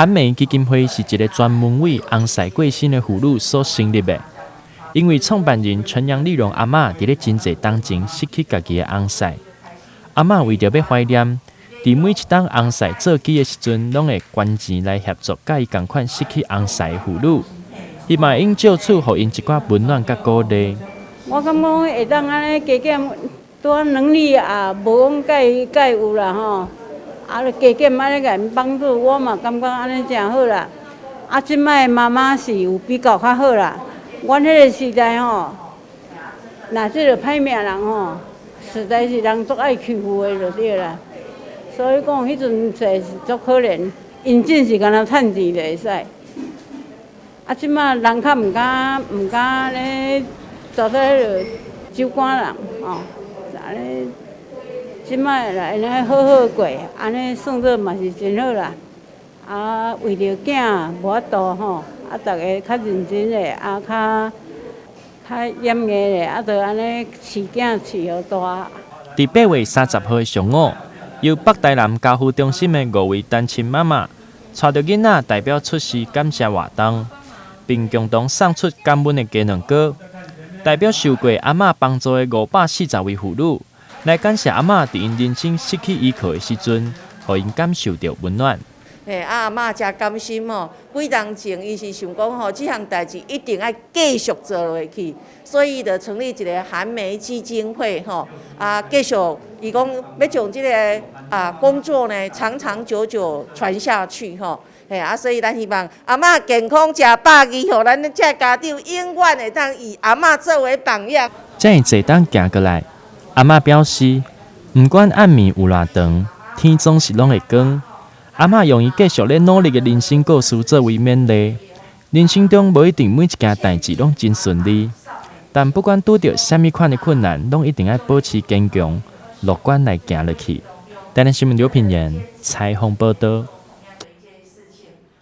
韓梅基金會是一个專門為翁婿過身的婦女所成立的，因為創辦人陳楊麗蓉阿嬤佇咧真濟冬前失去家己的翁婿，阿嬤為著欲懷念，佇每一冬翁婿做乩的時陣，攏會捐錢來協助佮伊仝款失去翁婿的婦女，希望會用藉此予𪜶一寡溫暖佮鼓勵。我感覺會當按呢加減，拄仔能力也無講蓋蓋有啦吼。啊，加減按呢共𪜶幫助，我嘛感覺按呢誠好啦。啊，這擺媽媽是有比較較好啦。阮彼个時代吼，若這个歹命人吼，實在是人足愛欺負的就對啦。所以講彼陣實在是足可憐，𪜶真是干焦趁錢就會使。啊，這擺人較毋敢毋敢咧，做做彼个酒館人吼，按呢。這擺來按呢好好過，按呢算做嘛是真好啦。啊，為著囝無法度吼，啊，逐个較認真咧，啊，較較嚴格咧，啊，就按呢飼囝飼予大。佇8月30號的上午，由北台南家扶中心的五位單親媽媽，帶著囡仔代表出席感謝活動，並共同送出感恩的雞卵糕，代表受過阿嬤幫助的540位婦女，來感謝阿嬤佇𪜶人生失去依靠的時陣，予𪜶感受著溫暖。嘿，啊，阿嬤誠甘心吼，幾冬前伊是想講吼，這項代誌一定愛繼續做落去，所以伊就成立一个韓梅基金會吼，啊，繼續伊講欲將這个工作呢長長久久傳下去吼。嘿，啊，所以咱希望阿嬤健康食百二，予咱這家長永遠會當以阿嬤作為榜樣。這麼濟冬行過來，阿嬤表示，毋管暗暝有偌長，天總是攏會光。阿嬤用伊繼續咧努力的人生故事作為勉勵。人生中無一定每一件代誌攏真順利，但不管拄著啥物款的困難，攏一定愛保持堅強、樂觀來行落去。台南新聞劉品言採訪報導。